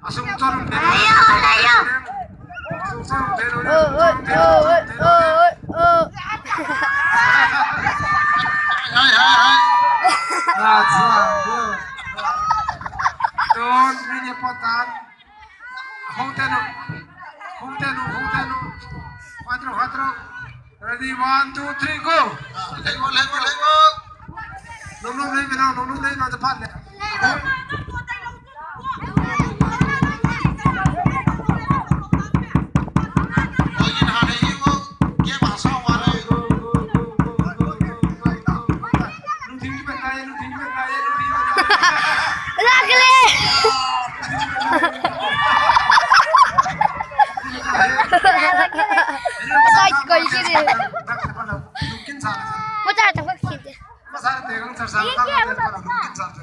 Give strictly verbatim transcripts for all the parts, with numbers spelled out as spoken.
Asung chorun te. Asung chorun te. Oi, oi, oi, oi, oi. Hai, hai, hai. Acha. Don, ni ni patan. Hung te nu. Hung te nu, hung te nu. Cuatro, cuatro. Ready, one, two, three, go. Lei mo, lei mo, lei mo. Nung nung lei mo, nung nung lei mo, tepat le.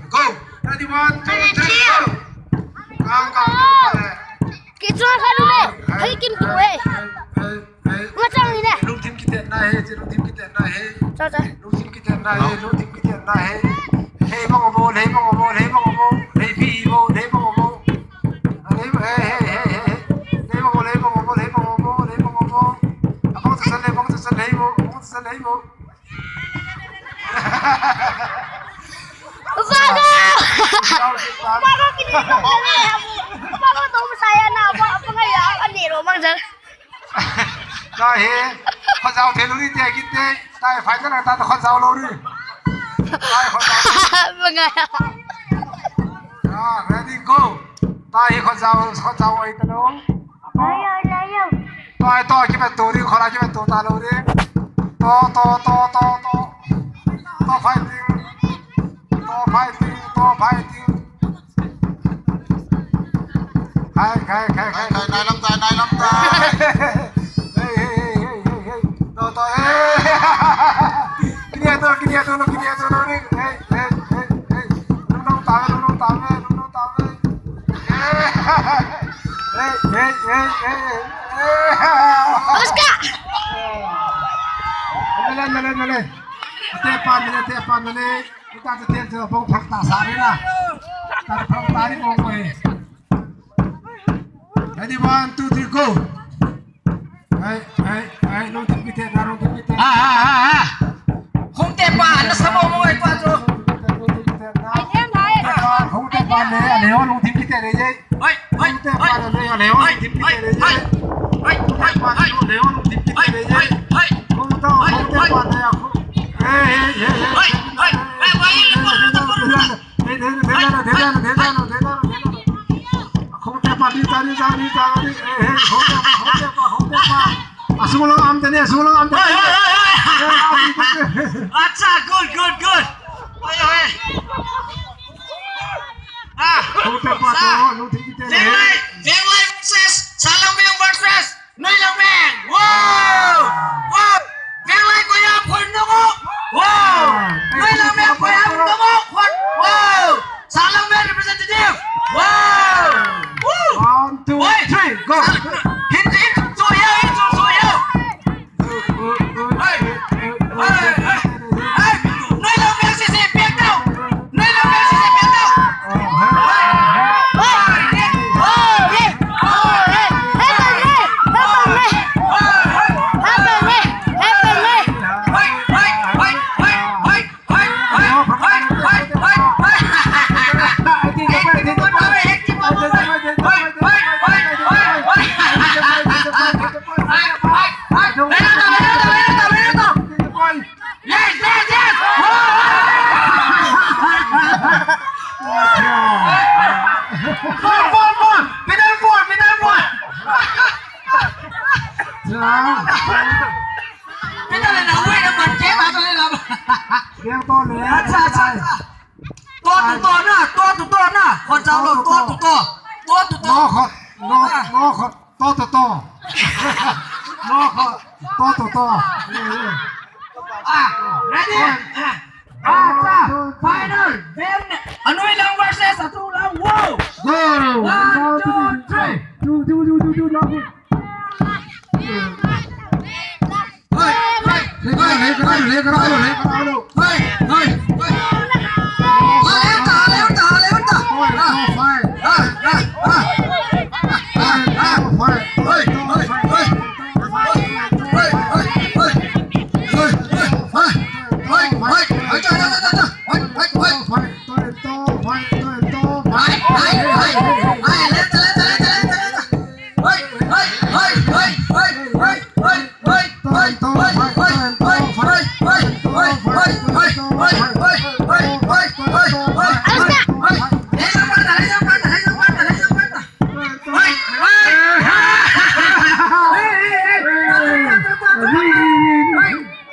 Go! Ready, one, two, three, go! Kang, kang, kang, kang. Kichwa kanu me. Hai kim kim we. Hey, hey, hey. Nga chang ni ne. Lungthim kiten na he, lungthim kiten na he. Cha, cha. Lungthim kiten na he, lungthim kiten na he. Hey, bang bo, hey, bang bo, hey, bang bo. Hey, bi bo, hey, bang bo. Hey, hey, hey, hey, hey. Hey, bang bo, hey, bang bo, hey, bang bo, hey, bang bo. Abang sa sa le, bang sa sa le bo, bang sa sa le bo. Bago! Bago kini ko kami. Bago to masaya na ako. Apa nga ya? Ani ro mang jan. Tahi, khajao thei lou ni te kit te. Tahi, final ta ta khajao lou ni. Tahi, khajao. Apa nga ya? Ah, ready, go. Tahi, khajao, khajao ai ta lou. Layo, layo. To, to, kipe to, ri khola kipe to, ta lou ri. To, to, to, to, to. To fighting. To fighting, to fighting. Khai, khai, khai, khai. Khai, khai, nai lam tai, nai lam tai. Hey, hey, hey, hey, hey, hey. To, to, hey. Kini to, kini to, kini to, ri. Hey, hey, hey, hey. Nung nung ta, nung nung ta, nung nung ta. Hey, hey, hey, hey, hey. Oscar! Nale, nale, nale. Ate pa, nale, ate pa, nale. Ita te te te bong phak ta sa re na. Ta phak ta ni bong ko he. Ready, one, two, three, go. Hai, hai, hai, lungthim kiten na, lungthim kiten. Ha, ha, ha, ha. Hung te pa, na sa mo mo, eh, pa, cho. Hung te pa, le, le, lungthim kiten, le, le. Hung te pa, le, le, lungthim kiten, le, le. Hung te pa, le, le, lungthim kiten, le, le. Hung te, hung te pa, le, hung. Hey, hey, hey, hey. Asung lang am tani, asung lang am tani. Acha, good, good, good. Oi, oi. Ah, Jenglai, Jenglai versus Salam Veng versus Noilang Veng. Wow! Wow! Venglai koiham khun nungu. Wow! Noilang Veng koiham nungu khun. Wow! Salam Veng representative. Wow! Woo! One, two, three, go. Hin, hin, so yo, hin, so, so yo. Hey! Hey! Hey! Noilang Veng sisi piak tau. Yes, yes, yes! Foul, foul, foul! Penal foul, penal foul! Penal na, wait, na, man, ke, ba, ba, ba. Acha, acha, acha. To, to, to, na, to, to, to, na. Khonjao lou, to, to, to. To, to, to. No, khon, no, no, khon. To, to, to. No, to, to, to. Ah, ready? Ah. Acha, final. Then, Anoilang versus Atulang. Wow. Go. One, two, three. Do, do, do, do, do, no. Hey, hey, hey, hey, hey, hey.